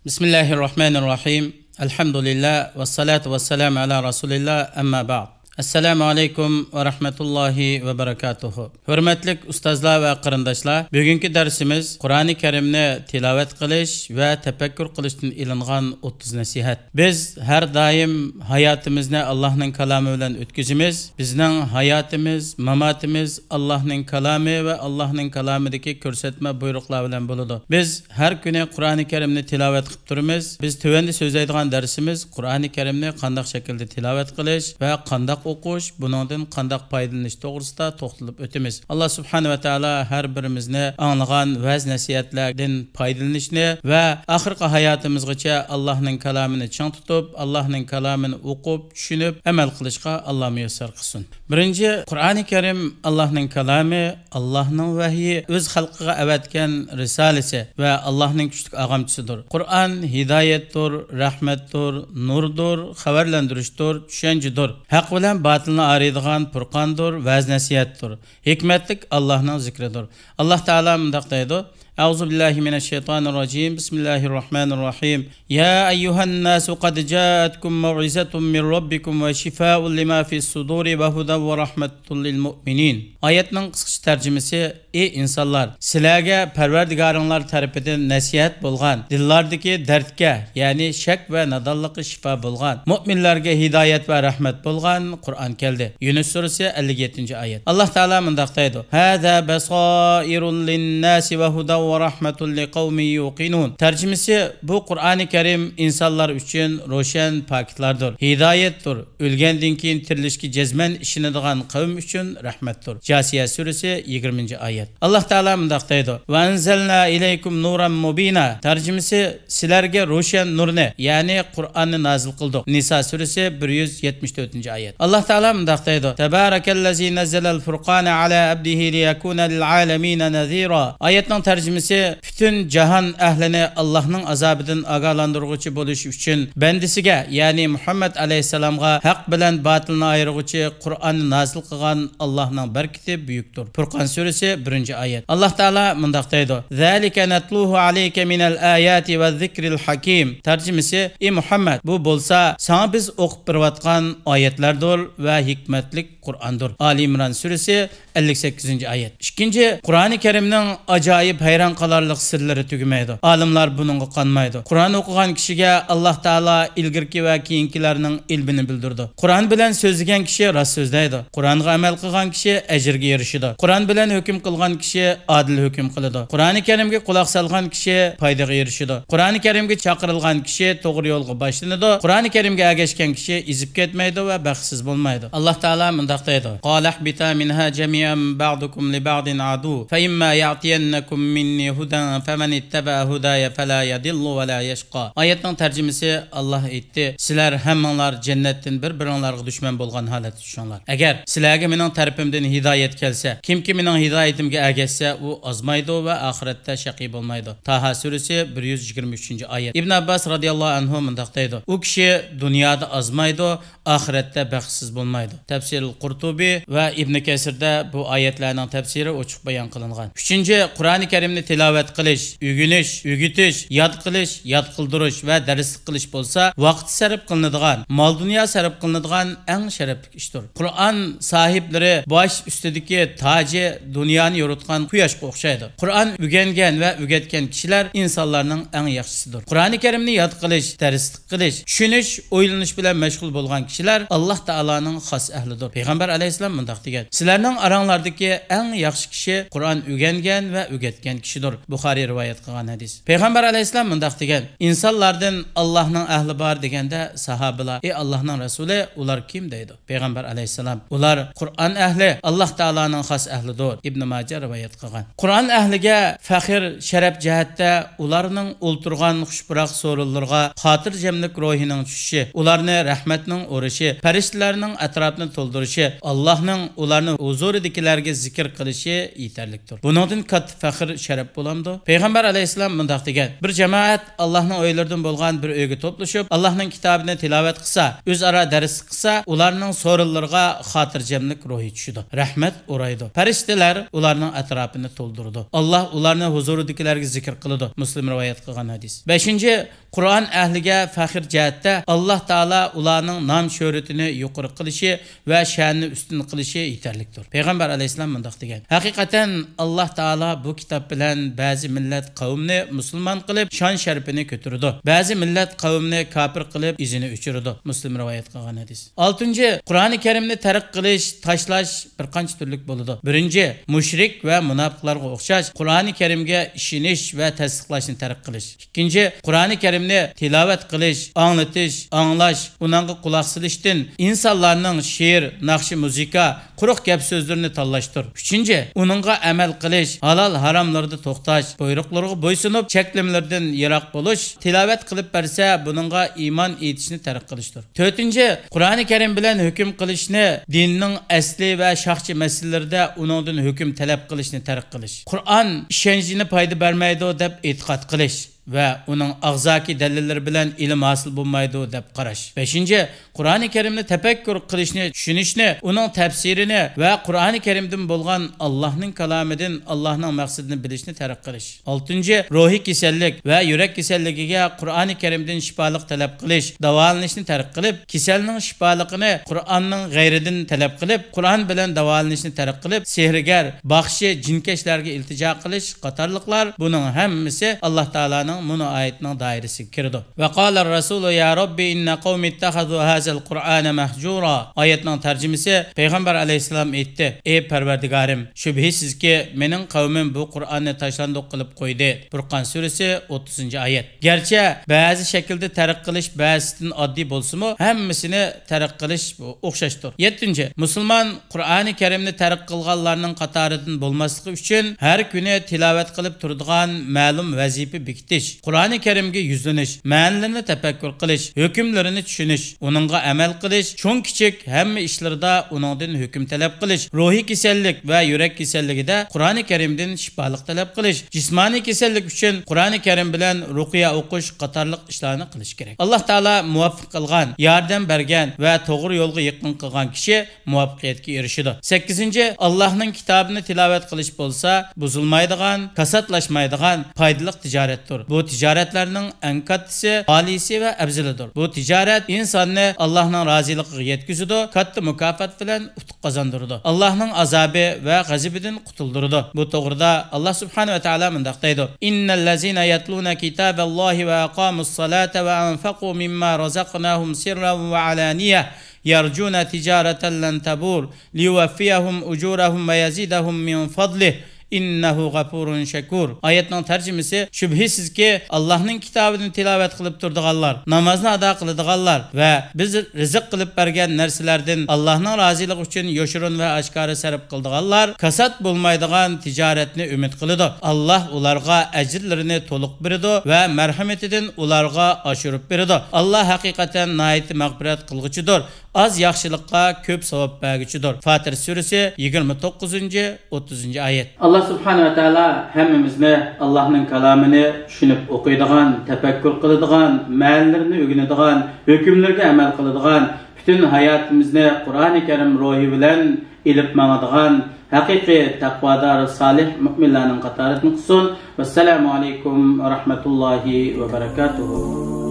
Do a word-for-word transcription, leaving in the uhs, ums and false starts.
بىسمىللاھىررەھمانىررەھىم. ئەلھەمدۇلىللا، ۋەسسالاتۇ ۋەسسالامۇ ئەلا رەسۇلىللا، ئەمما بەئد. ئەسسالامۇ ئەلەيكۇم ۋە رەھمەتۇللاھى ۋە بەرەكاتۇھۇ. ھۆرمەتلىك ئۇستازلار ۋە قېرىنداشلار، بۈگۈنكى دەرسىمىز قۇرئانى كەرىمنى تىلاۋەت قىلىش ۋە تەپەككۇر قىلىشتىن ئېلىنغان ئوتتۇز نەسىھەت. بىز ھەر دائىم ھاياتىمىزنى ئاللاھنىڭ كالامى بىلەن ئۆتكۈزىمىز. بىزنىڭ ھاياتىمىز، ماماتىمىز ئاللاھنىڭ كالامى ۋە ئاللاھنىڭ كالامىدىكى كۆرسەتمە بۇيرۇقلار بىلەن بولىدۇ. بىز ھەر كۈنى قۇرئانى كەرىمنى تىلاۋەت قىلىپ تۇرىمىز. بىز تۆۋەندە سۆزلەيدىغان دەرسىمىز قۇرئانى كەرىمنى قانداق شەكىلدە تىلاۋەت قىلىش ۋە قانداق ئوقۇش، بۇنىڭدىن قانداق پايدىلىنىش توغرىسىدا توختىلىپ ئۆتىمىز. ئاللا سۇبھانە ۋە تائالا ھەر بىرىمىزنى ئاڭلىغان ۋەز نەسىھەتلەردىن پايدىلىنىشنى ۋە ئاخىرقى ھاياتىمىزغىچە ئاللاھنىڭ كالامىنى چىڭ تۇتۇپ، ئاللاھنىڭ كالامىنى ئوقۇپ، چۈشىنىپ، ئەمەل قىلىشقا ئاللا مۇيەسسەر قىلسۇن. بىرىنچى، قۇرئانى كەرىم ئاللاھنىڭ كالامى، ئاللاھنىڭ ۋەھيى، ئۆز خەلقىگە ئەۋەتكەن رىسالىسى ۋە ئاللاھنىڭ كۈچلۈك ئاغامچىسىدۇر. قۇرئان ھىدايەتتۇر، رەھمەتتۇر، نۇردۇر، خەۋەرلەندۈرۈشتۇر، چۈشەنچىدۇر. ھەق بىلەن باتىلنى ئايرىيدىغان پۇرقاندۇر، ۋەز نەسىھەتتۇر. ھېكمەتلىك ئاللاھنىڭ زىكرىدۇر. ئاللاھ تائالا مۇنداق دەيدۇ: أعوذ بالله من الشيطان الرجيم. بسم الله الرحمن الرحيم. يا أيها الناس قد جاءتكم موعظة من ربكم وشفاء لما في الصدور وهدى ورحمة للمؤمنين. ئايەتنىڭ قىسقىچە تەرجىمىسى: ئى ئىنسانلار، سىلەرگە پەرۋەردىگارىڭلار تەرىپىدىن نەسىھەت بولغان، دىللاردىكى دەردكە، يەنى شەك ۋە نادانلىققا شىپا بولغان، مۇئمىنلەرگە ھىدايەت ۋە رەھمەت بولغان قۇرئان كەلدى. يۇنۇس سۈرىسى ئەللىك يەتتىنچى ئايەت. ئاللاھ تائالا مۇنداق دەيدۇ: هذا بصائر للناس وهدى ورحمة لقوم يوقنون. تەرجىمىسى: بۇ قۇرئانى كەرىم ئىنسانلار ئۈچۈن روشەن پاكىتلاردۇر، ھىدايەتتۇر، ئۆلگەندىن كېيىن تىرىلىشكە جەزمەن ئىشىنىدىغان قەۋم ئۈچۈن رەھمەتتۇر. جاسىيە سۈرىسى، يىگىرمىنچى ئايەت. ئاللاھ تائالا مۇنداق دەيدۇ: وأنزلنا إليكم نورا مبينا. تەرجىمىسى: سىلەرگە روشەن نۇرنى، يەنى قۇرئاننى نازىل قىلدۇق. نىسا سۈرىسى، بىر يۈز يەتمىش تۆتىنچى ئايەت. ئاللاھ تائالا مۇنداق دەيدۇ: تبارك الذي نزل الفرقان على عبده ليكون للعالمين نذيرا. ئايەتنىڭ تەرجىمىسى: پۈتۈن جاھان ئەھلىنى ئاللاھنىڭ ئازابىدىن ئاگاھلاندۇرغۇچى بولۇش ئۈچۈن بەندىسىگە، يەنى مۇھەممەد ئەلەيھىسسالامغا ھەق بىلەن باتىلنى ئايرىغۇچى قۇرئاننى نازىل قىلغان ئاللاھنىڭ بەرىكىتى بۈيۈكتۇر. پۇرقان سۈرىسى، بىرىنچى ئايەت. ئاللاھ تائالا مۇنداق دەيدۇ: ذلك نتلوه عليك من الآيات والذكر الحكيم. تەرجىمىسى: ئى مۇھەممەد، بۇ بولسا ساڭا بىز ئوقۇپ بېرىۋاتقان ئايەتلەردۇر ۋە ھېكمەتلىك قۇرئاندۇر. ئالى ئىمران سۈرىسى، ئەللىك سەككىزىنچى ئايەت. ئىككىنچى، قۇرئانى كەرىمنىڭ ئاجايىپ، ھەيران قالارلىق سىرلىرى تۈگىمەيدۇ. ئالىملار بۇنىڭغا قانمايدۇ. قۇرئان ئوقۇغان كىشىگە ئاللاھ تائالا ئىلگىرىكى ۋە كېيىنكىلەرنىڭ ئىلمىنى بىلدۈرىدۇ. قۇرئان بىلەن سۆزلىگەن كىشى راست سۆزلەيدۇ. قۇرئانغا ئەمەل قىلغان كىشى ئەجىرگە ئېرىشىدۇ. قۇرئان بىلەن ھۆكۈم قىلغان كىشى ئادىل ھۆكۈم قىلىدۇ. قۇرئانى كەرىمگە قۇلاق سالغان كىشى پايدىغا ئېرىشىدۇ. قۇرئانى كەرىمگە چاقىرىلغان كىشى توغرا يولغا باشلىنىدۇ. قۇرئانى كەرىمگە ئەگەشكەن كىشى ئېزىپ كەتمەيدۇ ۋە بەختسىز بولمايدۇ. ئاللاھ تائالا مۇنداق دەيدۇ: قال اهبطا منها جميعا بعضكم لبعض عدو فإما يأتينكم مني هدى فمن اتبع هداي فلا يضل ولا يشقى. ئايەتنىڭ تەرجىمىسى: ئاللاھ ئېيتتى، سىلەر ھەممىڭلار جەننەتتىن بىر-بىرىڭلارغا دۈشمەن بولغان ھالەتتە چۈشۈڭلار. ئەگەر سىلەرگە مېنىڭ تەرىپىمدىن ھىدايەت كەلسە، كىمكى مېنىڭ ھىدايىتىمگە ئەگەشسە، ئۇ ئازمايدۇ ۋە ئاخىرەتتە شەقىي بولمايدۇ. تاھا سۈرىسى، بىر يۈز يىگىرمە ئۈچىنچى ئايەت. ئىبن ئابباس رەزىياللاھۇ ئەنھۇ مۇنداق دەيدۇ: ئۇ كىشى دۇنيادا ئازمايدۇ، ئاخىرەتتە بەختسىز بولمايدۇ. تەپسىرۇل قۇرتۇبى ۋە ئىبن كەسىردە بۇ ئايەتلەرنىڭ تەپسىرى ئوچۇق بايان قىلىنغان. ئۈچىنچى، قۇرئانى كەرىمنى تىلاۋەت قىلىش، ئۆگىنىش، ئۆگىتىش، ياد قىلىش، ياد قىلدۇرۇش ۋە دەرسلىك قىلىش بولسا ۋاقىت سەرپ قىلىنىدىغان، مال-دۇنيا سەرپ قىلىنىدىغان ئەڭ شەرەپلىك ئىشتۇر. قۇرئان ساھىبلىرى باش ئۈستىدىكى تاجى، دۇنيانى يورۇتقان قۇياشقا ئوخشايدۇ. قۇرئان ئۆگەنگەن ۋە ئۆگەتكەن كىشىلەر ئىنسانلارنىڭ ئەڭ ياخشىسىدۇر. قۇرئانى كەرىمنى ياد قىلىش، دەرسلىك قىلىش، چۈشىنىش، ئويلىنىش بىلەن مەشغۇل بولغان كىشىلەر ئاللاھ تائالانىڭ خاس ئەھلىدۇر. پەيغەمبەر ئەلەيھىسسالام مۇنداق دېگەن: سىلەرنىڭ ئاراڭلاردىكى ئەڭ ياخشى كىشى قۇرئان ئۆگەنگەن ۋە ئۆگەتكەن كىشىدۇر. بۇخارىي رىۋايەت قىلغان ھەدىس. پەيغەمبەر ئەلەيھىسسالام مۇنداق دېگەن: ئىنسانلاردىن ئاللاھنىڭ ئەھلى بار دېگەندە، ساھابىلار: ئى ئاللاھنىڭ رەسۇلى، ئۇلار كىم؟ دەيدۇ. پەيغەمبەر ئەلەيھىسسالام: ئۇلار قۇرئان ئەھلى، ئاللاھ تائالانىڭ خاس ئەھلىدۇر. ئىبن ماجە رىۋايەت قىلغان. قۇرئان ئەھلىگە فەخىر، شەرەپ جەھەتتە ئۇلارنىڭ ئولتۇرغان خۇش پۇراق سورۇنلىرىغا خاتىرجەملىك روھىنىڭ چۈشۈشى، ئۇلارنى رەھمەتنىڭ ئورىشى، پەرىشتىلەرنىڭ ئەتراپنى تولدۇرۇشى، ئاللاھنىڭ ئۇلارنى ھۇزۇرىدىكىلەرگە زىكىر قىلىشى يېتەرلىكتۇر. بۇنىڭدىن كاتتا فەخىر، شەرەپ دەپ بولامدۇ؟ پەيغەمبەر ئەلەيھىسسالام مۇنداق دېگەن: بىر جامائەت ئاللاھنىڭ ئۆيلىرىدىن بولغان بىر ئۆيگە توپلىشىپ، ئاللاھنىڭ كىتابىنى تىلاۋەت قىلسا، ئۆزئارا دەرس قىلسا، ئۇلارنىڭ سورۇنلىرىغا خاتىرجەملىك روھى چۈشىدۇ، رەھمەت ئورايدۇ. پەرىشتىلەر ئۇلارنىڭ ئەتراپىنى تولدۇرىدۇ. ئاللاھ ئۇلارنى ھۇزۇرىدىكىلەرگە زىكىر قىلىدۇ. مۇسلىم رىۋايەت قىلغان ھەدىس. بەشىنچى، قۇرئان ئەھلىگە پەخىر جەھەتتە ئاللاھ تائالا ئۇلارنىڭ نام شۆھرىتىنى يۇقىرى قىلىشى ۋە شەنىنى ئۈستۈن قىلىشى يېتەرلىكتۇر. پەيغەمبەر ئەلەيھىسسالام مۇنداق دېگەن: ھەقىقەتەن ئاللاھ تائالا بۇ كىتاب بىلەن بەزى مىللەت قەۋمنى مۇسۇلمان قىلىپ، شان شەرىپىنى كۆتۈرىدۇ، بەزى مىللەت قەۋمنى كاپىر قىلىپ، ئىزىنى ئۆچۈرىدۇ. مۇسلىم رىۋايەت قىلغان ھەدىس. ئالتىنچى، قۇرئانى كەرىمنى تەرك قىلىش، تاشلاش بىر قانچە تۈرلۈك بولىدۇ. بىرىنچى، مۇشرىك ۋە مۇناپىقلارغا ئوخشاش قۇرئانى كەرىمگە ئىشىنىش ۋە تەستىقلاشنى تەرك قىلىش. ئىككىنچى، قۇرئانى كەرىمنى تىلاۋەت قىلىش، ئاڭلىتىش، ئاڭلاش، ئۇنىڭغا قۇلاق سېلىشتىن ئىنسانلارنىڭ شېئىر، ناخشا، مۇزىكا، قۇرۇق گەپ سۆزلىرىنى تاللاشتۇر. ئۈچىنچى، ئۇنىڭغا ئەمەل قىلىش، ھالال ھاراملىرىدا توختاش، بۇيرۇقلىرىغا بويسۇنۇپ، چەكلىمىلىرىدىن يىراق بولۇش، تىلاۋەت قىلىپ بەرسە، بۇنىڭغا ئىمان ئېيتىشنى تەرك قىلىشتۇر. تۆتىنچى، قۇرئانى كەرىم بىلەن ھۆكۈم قىلىشنى دىننىڭ ئەسلى ۋە شاخچى مەسىلىلىرىدە ئۇنىڭدىن ھۆكۈم تەلەپ قىلىشنى تەرك قىلىش. قۇرئان ئىشەنچنى پايدا بەرمەيدۇ دەپ ئېتىقاد قىلىش ۋە ئۇنىڭ ئاغزاكى دەلىللىرى بىلەن ئىلىم ھاسىل بولمايدۇ دەپ قاراش. بەشىنچى، قۇرئانى كەرىمنى تەپەككۇر قىلىشنى، چۈشىنىشنى، ئۇنىڭ تەپسىرىنى ۋە قۇرئانى كەرىمدىن بولغان ئاللاھنىڭ كالامىدىن ئاللاھنىڭ مەقسىتىنى بىلىشنى تەرك قىلىش. ئالتىنچى، روھىي كېسەللىك ۋە يۈرەك كېسەللىكىگە قۇرئانى كەرىمدىن شىپالىق تەلەپ قىلىش، داۋالىنىشنى تەرك قىلىپ، كېسەلنىڭ شىپالىقىنى قۇرئاننىڭ غەيرىدىن تەلەپ قىلىپ، قۇرئان بىلەن داۋالىنىشنى تەرك قىلىپ، سېھىرگەر، باخشى، جىنكەشلەرگە ئىلتىجا قىلىش قاتارلىقلار، بۇنىڭ ھەممىسى ئاللاھ تائالانىڭ مۇنۇ ئايىتىنىڭ دائىرىسىگە كىرىدۇ. ۋە قالە رەسۇلۇ يا رەببى ئىننە قەۋمى ئىتتەخەزۇ ھازەل قۇرئانە مەھجۇرا. ئايەتنىڭ تەرجىمىسى، پەيغەمبەر ئەلەيھىسسالام ئېيتتى: ئى پەرۋەردىگارىم، شۈبھىسىزكى، مېنىڭ قەۋمىم بۇ قۇرئاننى تاشلاندۇق قىلىپ قويدى. پۇرقان سۈرىسى، ئوتتۇزىنچى ئايەت. گەرچە بەزى شەكىلدە تەرك قىلىش بەزىسىدىن ئاددىي بولسىمۇ، ھەممىسىنى تەرك قىلىش ئوخشاشتۇر. يەتتىنچى، مۇسۇلمان قۇرئانى كەرىمنى تەرك قىلغانلارنىڭ قاتارىدىن بولماسلىقى ئۈچۈن، ھەر كۈنى تىلاۋەت قىلىپ تۇرىدىغان مەلۇم ۋەزىپە بېكىتىش، قۇرئانى كەرىمگە يۈزلىنىش، مەنىلىرىنى تەپەككۇر قىلىش، ھۆكۈملىرىنى چۈشىنىش، ئۇنىڭغا ئەمەل قىلىش، چوڭ-كىچىك ھەممە ئىشلىرىدا ئۇنىڭدىن ھۆكۈم تەلەپ قىلىش، روھىي كېسەللىك ۋە يۈرەك كېسەللىكىدە قۇرئانى كەرىمدىن شىپالىق تەلەپ قىلىش، جىسمانىي كېسەللىك ئۈچۈن قۇرئانى كەرىم بىلەن رۇقىيە ئوقۇش قاتارلىق ئىشلارنى قىلىش كېرەك. ئاللاھ تائالا مۇۋەپپەق قىلغان، ياردەم بەرگەن ۋە توغرا يولغا يېقىن قىلغان كىشى مۇۋەپپەقىيەتكە ئېرىشىدۇ. سەككىزىنچى، ئاللاھنىڭ كىتابىنى تىلاۋەت قىلىش بولسا بۇزۇلمايدىغان، كاساتلاشمايدىغان پايدىلىق تىجارەتتۇر. بۇ تىجارەتلەرنىڭ ئەڭ كاتتىسى، ئالىيسى ۋە ئەۋزىلىدۇر. بۇ تىجارەت ئىنساننى ئاللاھنىڭ رازىلىقىغا يەتكۈزىدۇ، كاتتا مۇكاپات بىلەن ئۇتۇق قازاندۇرىدۇ. ئاللاھنىڭ ئازابى ۋە غەزىپىدىن قۇتۇلدۇرىدۇ. بۇ توغرىدا ئاللاھ سۇبھانەھۇ ۋە تائالا مۇنداق دەيدۇ: إن الذين يتلون كتاب الله وأقاموا الصلاة وأنفقوا مما رزقناهم سرا وعلانية يرجون تجارة لن تبور ليوفيهم أجورهم ويزيدهم من فضله إنه غفور شكور. ئايەتنىڭ تەرجىمىسى، شۈبھىسىزكى، ئاللاھنىڭ كىتابىنى تىلاۋەت قىلىپ تۇرىدىغانلار، نامازنى ئادا قىلىدىغانلار ۋە بىز رىزىق قىلىپ بەرگەن نەرسىلەردىن ئاللاھنىڭ رازىلىقى ئۈچۈن يوشۇرۇن ۋە ئاشكارا سەرپ قىلىدىغانلار كاسات بولمايدىغان تىجارەتنى ئۈمىد قىلىدۇ. ئاللاھ ئۇلارغا ئەجىرلىرىنى تولۇق بېرىدۇ ۋە مەرھىمىتىدىن ئۇلارغا ئاشۇرۇپ بېرىدۇ. ئاللاھ ھەقىقەتەن ناھايىتى مەغپىرەت قىلغۇچىدۇر، ئاز ياخشىلىققا كۆپ ساۋاب بەرگۈچىدۇر. فاتىر سۈرىسى، يىگىرمە توققۇزىنچى، ئوتتۇزىنچى ئايەت. ئاللاھ سۇبھانەھۇ ۋە تائالا ھەممىمىزنى ئاللاھنىڭ كالامىنى چۈشىنىپ ئوقۇيدىغان، تەپەككۇر قىلىدىغان، مەنىلىرىنى ئۆگىنىدىغان، ھۆكۈملىرىگە ئەمەل قىلىدىغان، پۈتۈن ھاياتىمىزنى قۇرئانى كەرىم روھى بىلەن ئېلىپ ماڭىدىغان ھەقىقىي تەقۋادار، سالىھ مۆمىنلەرنىڭ قاتارىدىن قىلسۇن. ۋەسسالامۇ ئەلەيكۇم ۋە رەھمەتۇللاھى ۋە بەرەكاتۇھۇ.